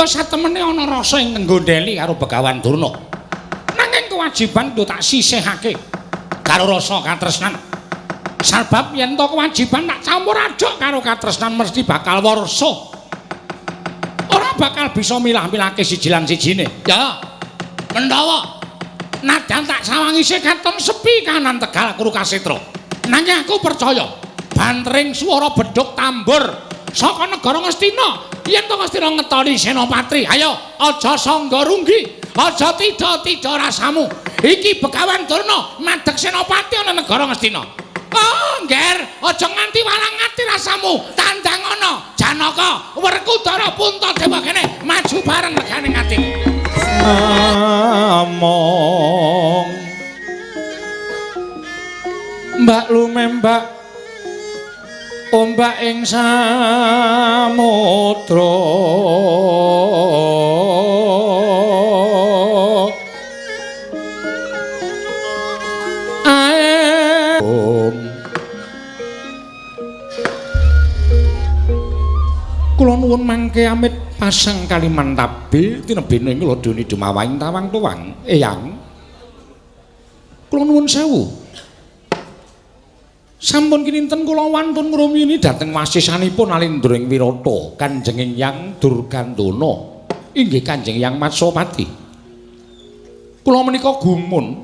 Ya satemene ana rasa ing nggondheli karo Begawan Durna. Nanging kewajiban kudu tak sisihake karo rasa katresnan. Sabab yen to kewajiban tak campur aduk karo katresnan mesti bakal warsa. Ora bakal bisa milah-milahke siji lan sijine. Ya. Mendawa nadyan tak sawangi isih katon sepi kanan Tegal Kurukasetra. Nanging aku percaya bantering swara bedhug tambur saka negara Ngastina. Yen to Ngastina ngetoni Senopatri, ayo aja sangga runggi, aja tida-tida rasamu. Iki Begawan Durna madheg Senopati ana negara Ngastina. Oh, ngger, aja nganti walang ati rasamu. Tandang ana Janaka, Werkudara, Puntadewa kene maju bareng regane atiku. Among Mbak lumembak ombak ing samudra Kula nuwun mangke amit pasang Kalimantabe tinebene ing lodoni dumawaing tawang tuwang eyang. Kula nuwun sewu. Sampun kininten kula wantun ngrumiyini dhateng wasisanipun Alindra ing Wirata Kanjeng Hyang Durgandana inggih Kanjeng Hyang Matswapati. Kula menika gumun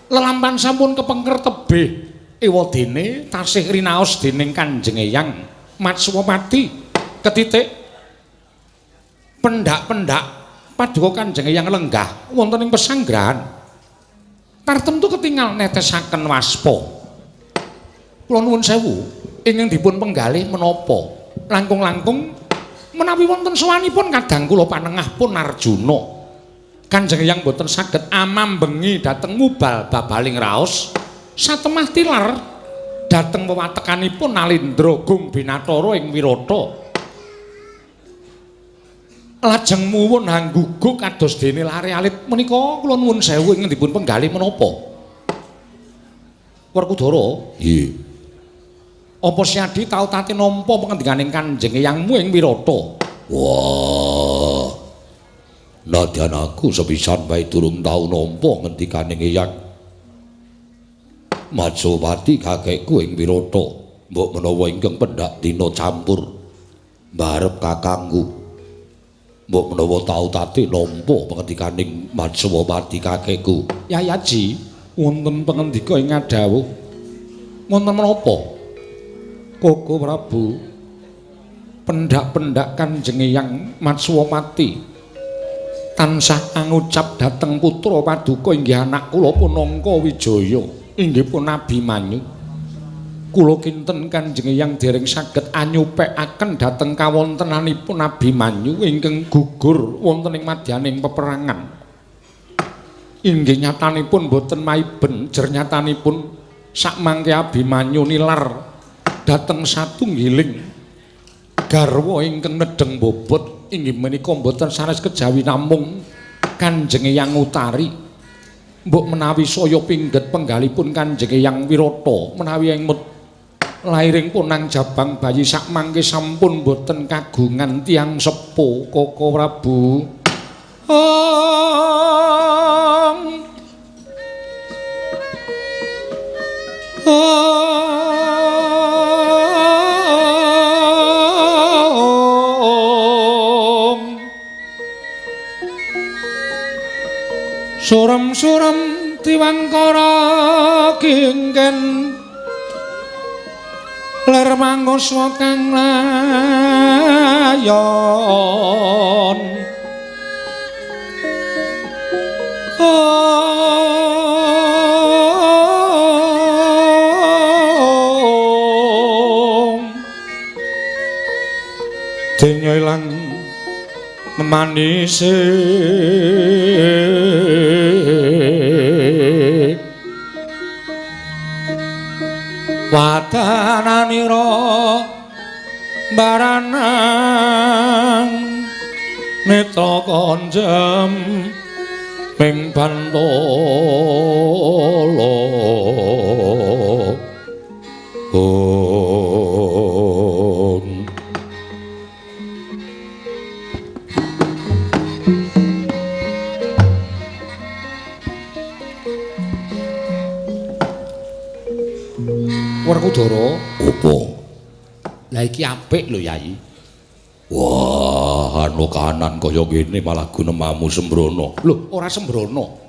lelampan sampun kepengker tebih ewadene tasih rinaos dening Kanjeng Hyang Matswapati ketitik pendak-pendak paduka Kanjeng Hyang lenggah wonten ing pesanggrahan tartemtu ketingal netesaken waspa. Kula nuwun sewu ingkang dipun penggalih menapa langkung-langkung menawi wonten sowanipun kadang kula panengah pun Arjuna. Kanjeng Hyang boten saged amambengi dhateng mubal babaling raos satemah tilar dhateng wewatekanipun Nalindra Gung Binatara ing Wirata. Lajeng muwun hangguguk kados dene lare alit menika kula nuwun sewu ingkang dipun penggalih menapa. Werkudara, nggih. Apa Siadi tau tate nampa pengendikaning Kanjeng Hyangmu ing Wirata? Wah. Nadyan aku sepisan wae durung tau nampa ngendikaning Hyang Matswapati kakekku ing Wirata. Mbok menawa ingkang pendak dina campur mbarep kakangku. Mbok menawa tau tate nampa pengendikaning Matswapati kakekku. Yayaji, wonten pengendika ing ngadhawuh. Wonten menapa? Koko Prabu, pendak-pendak Kanjeng Hyang Matswapati tansah angucap dhateng putra paduka inggih anak kula Punangka Wijaya inggih pun Abimanyu. Kula kinten Kanjeng Hyang dereng saged anyupekaken dhateng kawontenanipun Abimanyu ingkang gugur wonten ing madyaning peperangan. Inggih nyatanipun boten maiben, jer nyatanipun sakmangke Abimanyu nilar dhateng satunggiling garwa ingkang nedheng bobot inggih menika boten sanes kejawi namung Kanjeng Hyang Utari. Mbok menawi saya pingget penggalipun Kanjeng Hyang Wirata menawi emut lairing punang jabang bayi sakmangke sampun boten kagungan tiyang sepuh Koko Prabu. Om Om Surem-surem diwangkara kingken ler manguswa kang layon. Om Denya ilang memanise wadananira baranang netra konjem ming bantala. Om. Werkudara, Apa? Lah iki apik lho, Yai. Wah, anu kahanan kaya ngene malah gunemamu sembrono. Lho, ora sembrono.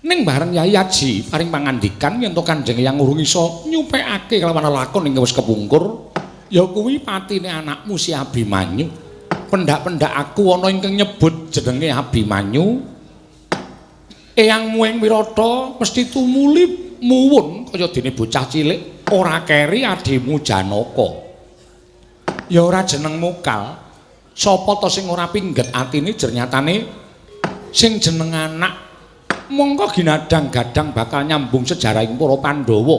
Ning bareng Yai Aji paring pangandikan yen to Kanjeng Eyang urung iso nyupekake kelawan lakon ingkang wis kepungkur, ya kuwi patine anakmu si Abimanyu. Pendak-pendak aku ana ingkang nyebut jenenge Abimanyu. Eyangmu ing Wirata mesti tumuli muwun kaya dene bocah cilik ora keri adimu Janaka. Ya ora jeneng mokal. Sapa to sing ora pingget atine jernyatane sing jeneng anak mongko ginadang gadang bakal nyambung sejarahing para Pandhawa.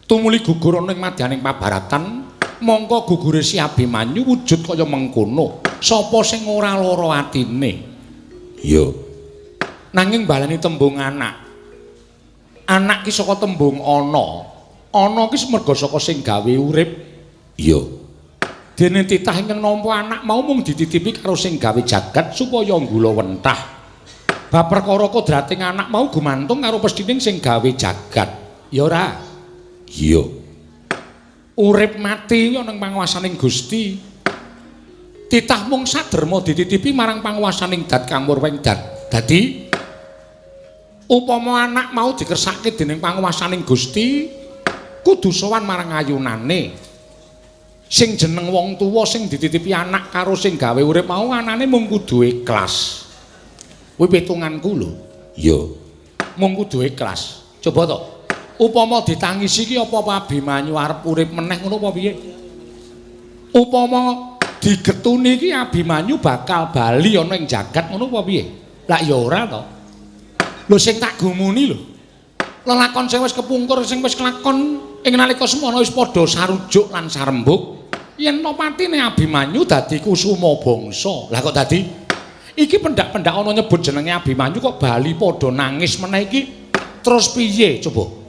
Tumuli gugur ana ing madyaning pabaratan, mongko gugure si Abimanyu wujud kaya mengkono. Sapa sing ora lara atine? Ya. Nanging baleni tembung anak. Anak ki saka tembung ana. Ana ki merga saka sing gawe urip. Iya. Dene titah ingkang nampa anak mau mung dititipi karo sing gawe jagat supaya nggula wentah. Bab perkara kodrating anak mau gumantung karo pesthining sing gawe jagat. Ya ora? Iya. Urip mati ana ing panguwasaning Gusti. Titah mung saderma dititipi marang panguwasaning Dat Kang Murweng Dat. Dadi upama anak mau dikersake dening panguwasaning Gusti, kudu sowan marang ayunane. Sing jeneng wong tuwa sing dititipi anak karo sing gawe urip mau anane mung kudu ikhlas. Kuwi pitunganku lho. Iya. Mung kudu ikhlas. Coba to. Upama ditangisi iki apa Abimanyu arep urip meneh ngono apa piye? Upama digetuni iki Abimanyu bakal bali ana ing jagat ngono apa piye? Lah ya ora to. Lho sing tak gumuni lho. Lelakon sing wis kepungkur sing wis kelakon ing nalika semono wis padha sarujuk lan sarembug yen to patine Abimanyu dadi kusuma bangsa. Lah kok dadi iki pendak-pendak ana nyebut jenenge Abimanyu kok bali padha nangis meneh iki terus piye coba?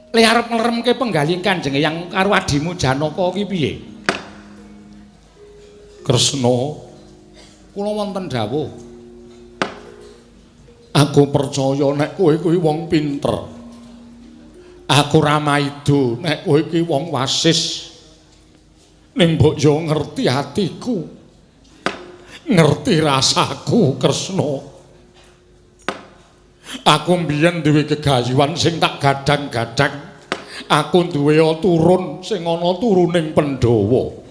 Le arep ngleremke penggalih Kanjeng Eyang karo adimu Janaka iki piye? Kresna, kula wonten dawuh. Aku percaya nek kowe kuwi wong pinter. Aku ra maido nek kowe iki wong wasis. Ning mbok yo ngerti atiku. Ngerti rasaku, Kresna. Aku mbiyen duwe gegayuhan sing tak gadang-gadang. Aku duwe turun sing ana turuning Pandhawa.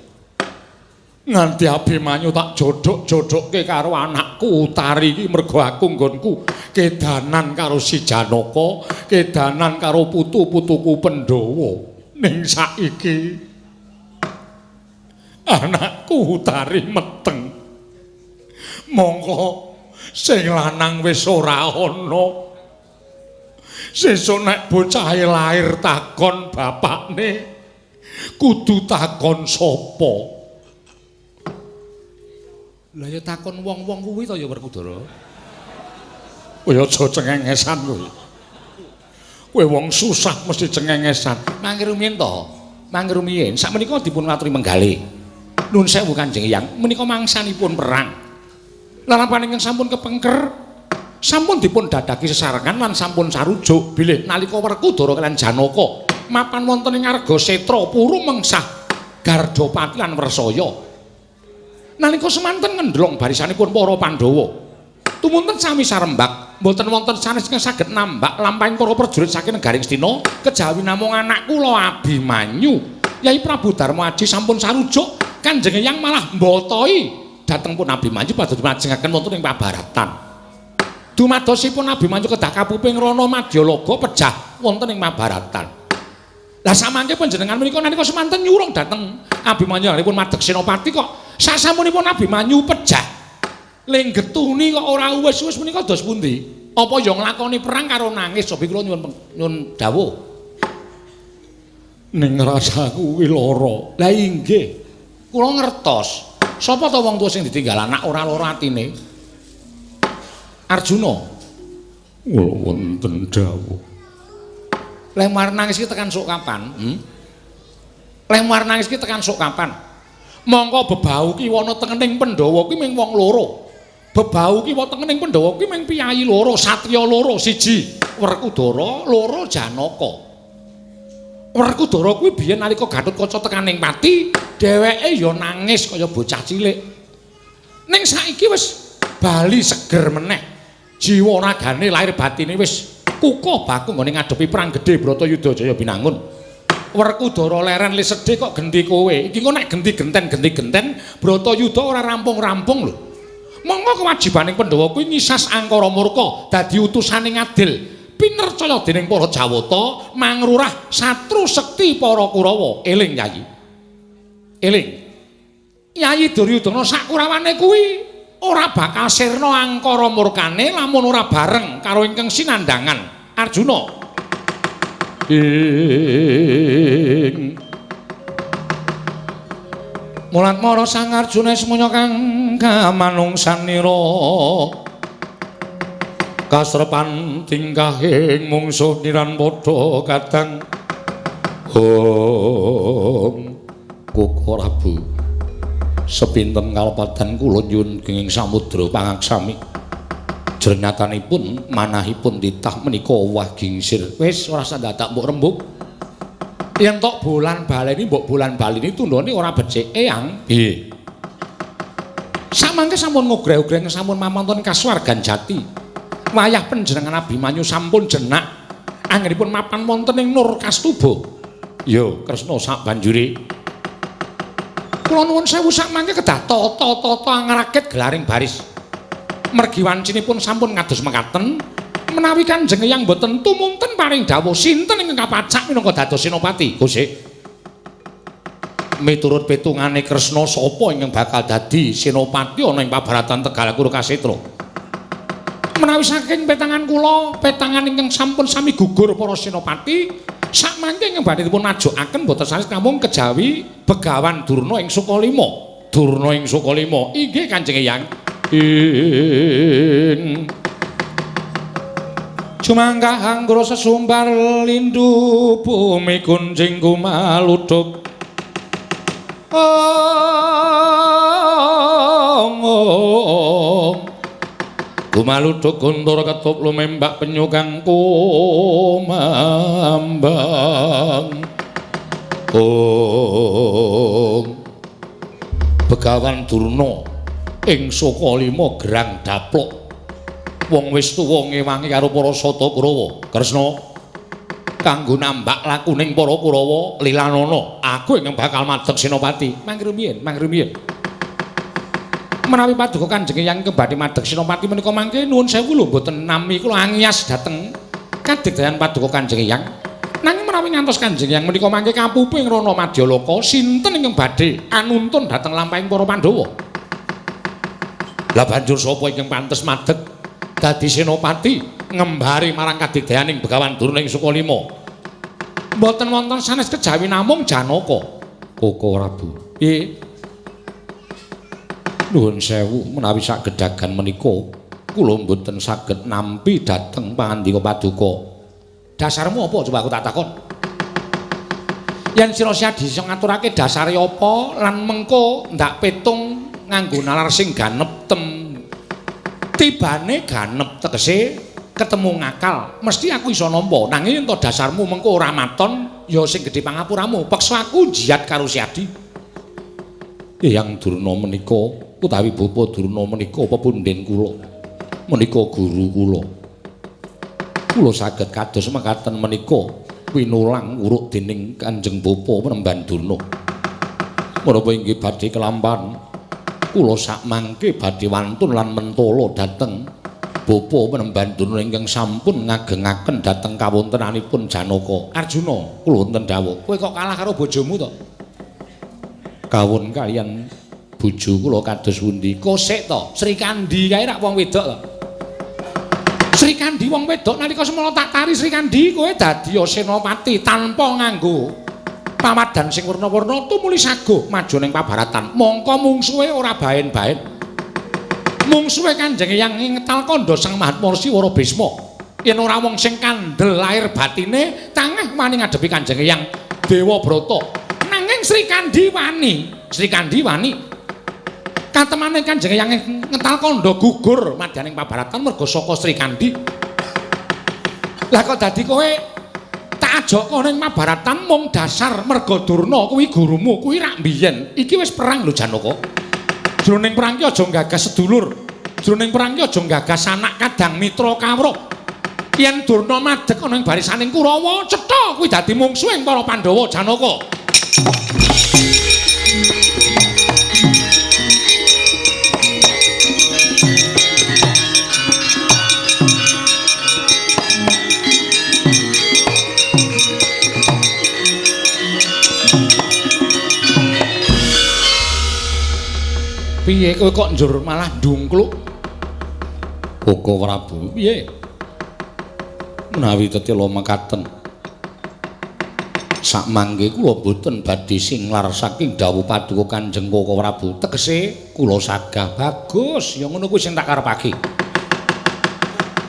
Nganti Abimanyu tak jodhok-jodhokke karo anakku Utari iki mergo aku nggonku kedanan karo si Janaka, kedanan karo putu-putuku Pandhawa. Ning saiki anakku Utari meteng. Mongko sing lanang wis ora ana. Sesuk nek bocahe lair takon bapakne, kudu takon sapa? Lah ya takon wong-wong kuwi to ya Werkudara. Kowe aja cengengesan kowe. Kowe wong susah mesti cengengesan. Mangke rumiyin to. Mangke rumiyin sakmenika dipun aturi menggalih. Nun sewu Kanjeng Eyang, menika mangsanipun perang. Lalampahan ingkang sampun kepengker sampun dipun dadaki sesarengan lan sampun sarujuk bilih nalika Werkudara kaliyan Janaka mapan wonten ing Argasetra puru mengsah Gardapati lan Wrsaya. Nalika semanten ngendlong barisanipun para Pandhawa, tumunten sami sarembak, mboten wonten sanes ingkang saged nambak lampahing para prajurit saking negaring Astina kejawi namung anak kula Abimanyu. Yai Prabu Darma Aji sampun sarujuk, Kanjeng Eyang malah mbotoi dhateng pun Abimanyu padha dimajengaken wonten ing pabaratan. Dumadosipun Abimanyu kedah kapuping rana madyalaga pejah wonten ing Mabaratan. Lah samangke panjenengan menika nalika semanten nyurung dhateng Abimanyu anggenipun madeg senopati kok sasampunipun Abimanyu pejah lenggetuni kok ora uwis-uwis menika dos pundi? Apa ya nglakoni perang karo nangis? Sobi kula nyuwun dawuh. Ning rasaku kuwi lara. Lah inggih, kula ngertos. Sapa to wong tuwa sing ditinggal anak ora lara atine? Arjuna. Kula wonten dawuh. Leh nangis iki tekan sok kapan? Leh nangis iki tekan sok kapan? Mongko bebau ki wana tengening Pandhawa ki ming wong loro. Bebau ki wana tengening Pandhawa ki ming piyayi loro, satriya loro, siji Werkudara, loro Janaka. Werkudara kuwi biyen nalika Gatotkaca tekaning pati, dheweke ya nangis kaya bocah cilik. Ning saiki wis bali seger meneh. Jiwa ragane lahir batine wis kukuh baku nggone ngadepi perang gedhe Bratayuda Jaya Binangun. Werkudara leren le sedih kok genti kowe. Iki kok nek genti genten genti genten Bratayuda ora rampung-rampung lho. Monggo kewajibaning Pandhawa kuwi ngisas angkara murka dadi utusane ngadil. Pinercaya dening para Jawata mangrurah satru sekti para Kurawa. Eling Yayi. Eling. Yayi Duryudana sakurawane kuwi ora bakal sirna angkara murkane lamun ora bareng karo ingkang sinandhangan Arjuna. Ing Mulat mara Sang Arjuna semuanya kang kamanungsanira kasrepan tingkahing mungsuh niran padha kadang. Hong Koko Prabu, sepinten kalepadan kula nyuwun genging samudra pangaksami. Jernyatanipun manahipun titah menika owah gingsir. Wis ora usah dadak mbok rembug. Yen tok bolan baleni mbok bolan baleni tundhone ora becik. Eyang, piye? Samangke sampun ngogreh-ogreh sampun mamonton kasuwargan jati. Wayah panjenengan Abimanyu sampun jenak anggenipun mapan wonten ing Nur Kastuba. Ya, Kresna sak banjure. Kula nuwun sewu sakmangke kedah tata-tata angrakit gelaring baris. Mergi wancinipun sampun ngados mekaten, menawi Kanjeng Eyang boten tumunten paring dawuh sinten ingkang kapacak minangka dados senopati. Gusti. Miturut pitungane Kresna sapa ingkang bakal dadi senopati ana ing pabaratan Tegal Kuru Kasetra? Menawi saking petangan kula, petangan ingkang sampun sami gugur para senopati, sakmangke ingkang badhe dipun ajokaken boten sanes namung kejawi Begawan Durna ing Sukalima. Durna ing Sukalima. Inggih Kanjeng Eyang. Ing Jumanggah anggra sesumbar lindu bumi kunjing kumaluduk. Ong ong Gumaluduk guntur ketup lumembak penyu kang kumambang. Ong Begawan Durna ing Sukalima gerang daplok. Wong wis tuwa ngewangi karo para Sata Kurawa. Kresna kanggo nambak lakuning para Kurawa lilanana, aku ingkang bakal madeg senopati. Mangrumiyin, mangrumiyin. Menawi paduka Kanjeng Eyang badhe madeg senopati menika mangke nuwun sewu lho mboten nami kula angias dhateng kadigdayan paduka Kanjeng Eyang. Nanging menawi ngantos Kanjeng Eyang menika mangke kapupu ing Rana Madyaloka, sinten ingkang badhe anuntun dhateng lampahing para Pandhawa? Lah banjur sapa ingkang pantes madeg dadi senopati ngembari marang kadigdayaning Begawan Durna ing Sukalima? Mboten wonten sanes kejawi namung Janaka. Koko Prabu. Piye? Nuwun sewu menawi sak gedagan menika kula mboten saged nampi dhateng pangandika paduka. Dasarmu apa coba aku tak takon? Yen sira Siadi iso ngaturake dasare apa lan mengko ndak petung nganggo nalar sing ganep tem tibane ganep tegese ketemu ngakal mesti aku iso nampa. Nanging yen to dasarmu mengko ora maton ya sing gedhe pangapuramu. Peksa aku jihad karo Siadi. Eyang Durna menika utawi Bapa Durna menika pepunden kula, menika guru kula. Kula saged kados mekaten menika winulang wuruk dening Kanjeng Bapa Penemban Durna. Menapa inggih badhe kelampahan kula sakmangke badhe wantun lan mentala dhateng Bapa Penemban Durna ingkang sampun ngagengaken dhateng kawontenanipun Janaka. Arjuna, kula wonten dawuh. Kowe kok kalah karo bojomu to? Kawon kalian bojo kula kados pundi? Kosek to, Srikandhi kae rak wong wedok to. Srikandhi wong wedok nalika semana tak tari Srikandhi kowe dadi senopati tanpa nganggo pawadan sing werna-werna tumuli saguh maju ning pabaratan. Mongko mungsuhe ora baen-baen. Mungsuhe Kanjeng Eyang ngetal kandha Sang Mahatma Rsi Wara Bisma. Yen ora wong sing kandel lahir batine tangeh wani ngadepi Kanjeng Eyang Dewa Brata. Nanging Srikandhi wani, Srikandhi wani. Katemane Kanjeng Eyang ngetal kandha gugur madyaning pabaratan merga saka Srikandhi. Lah kok dadi kowe tak Ajaka ning Mabaratan mung dasar merga Durna kuwi gurumu kuwi rak mbiyen. Iki wis perang lho Janaka. Jroning perang ki aja gagas sedulur. Jroning perang ki aja gagas anak kadang mitra kawruh. Yen Durna madeg ana ing barisaning Kurawa, cetha kuwi dadi mungsuhing para Pandhawa Janaka. Piye kowe kok njur malah ndungkluk? Koko Prabu, piye? Menawi tetela mekaten sakmangke kula boten badhe singlar saking dawuh paduka Kanjeng Koko Prabu. Tegese kula sagah. Bagus, ya ngono kuwi sing tak karepake.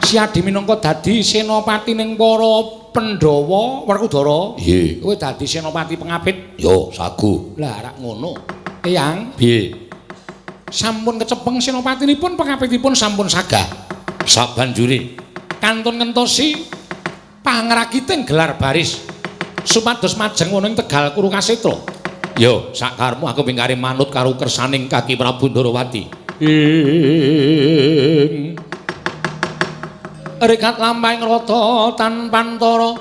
Siadi minangka dadi senopati ning para Pandhawa Werkudara. Nggih. Kowe dadi senopati pengapit. Yo, sagu. Lah rak ngono. Eyang, piye? Sampun kecepeng senopatinipun pengapitipun sampun sagah. Sabanjure kantun ngentosi pangrakiting gelar baris supados majeng wonten Tegal Kurukasetra. Yo, sakarmu aku pingkare manut karo kersaning Kaki Prabu Ndorowati. Ing rekat lampahing rata tanpantara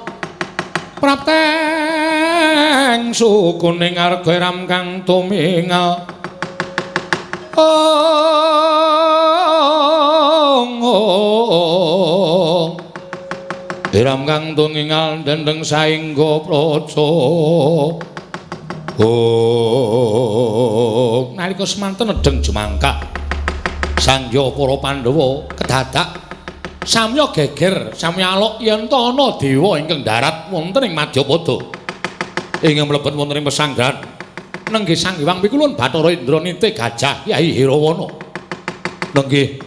prapteng sukuning arga ram kang tumingal. Ong ong Iram kang tungingal dendeng saengga praja. Oh, nalika semanten nedheng jumangkah sangya para Pandhawa kedadak samya geger samya alok yen ta ana dewa ingkang darat wonten ing Madyapada ingkang mlebet wonten ing pesanggrahan nenggih Sang Hyang Pikulun Bathara Indra nite gajah Kyai Hirawana. Nenggih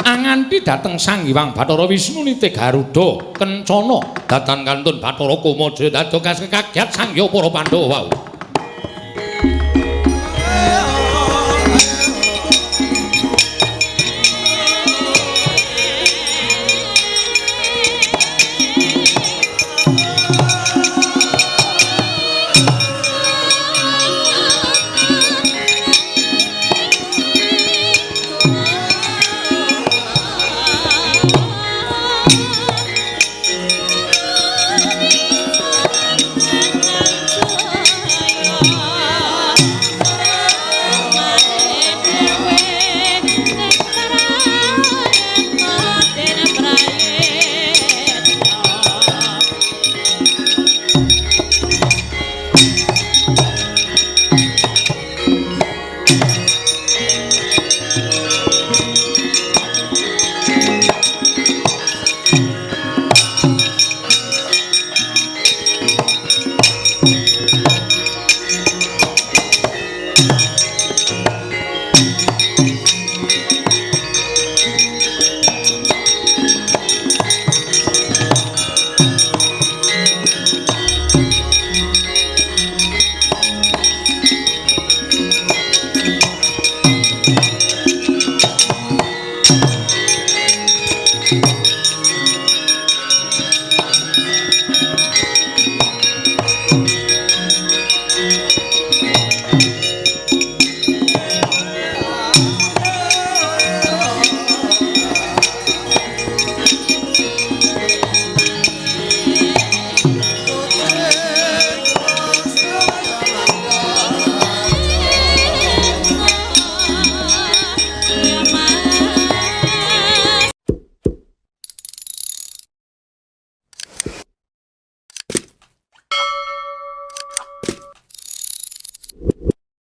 anganti dhateng Sang Hyang Bathara Wisnu nite Garuda Kencana datan kantun Bathara Kumajaya dados kaget sangya para Pandhawa.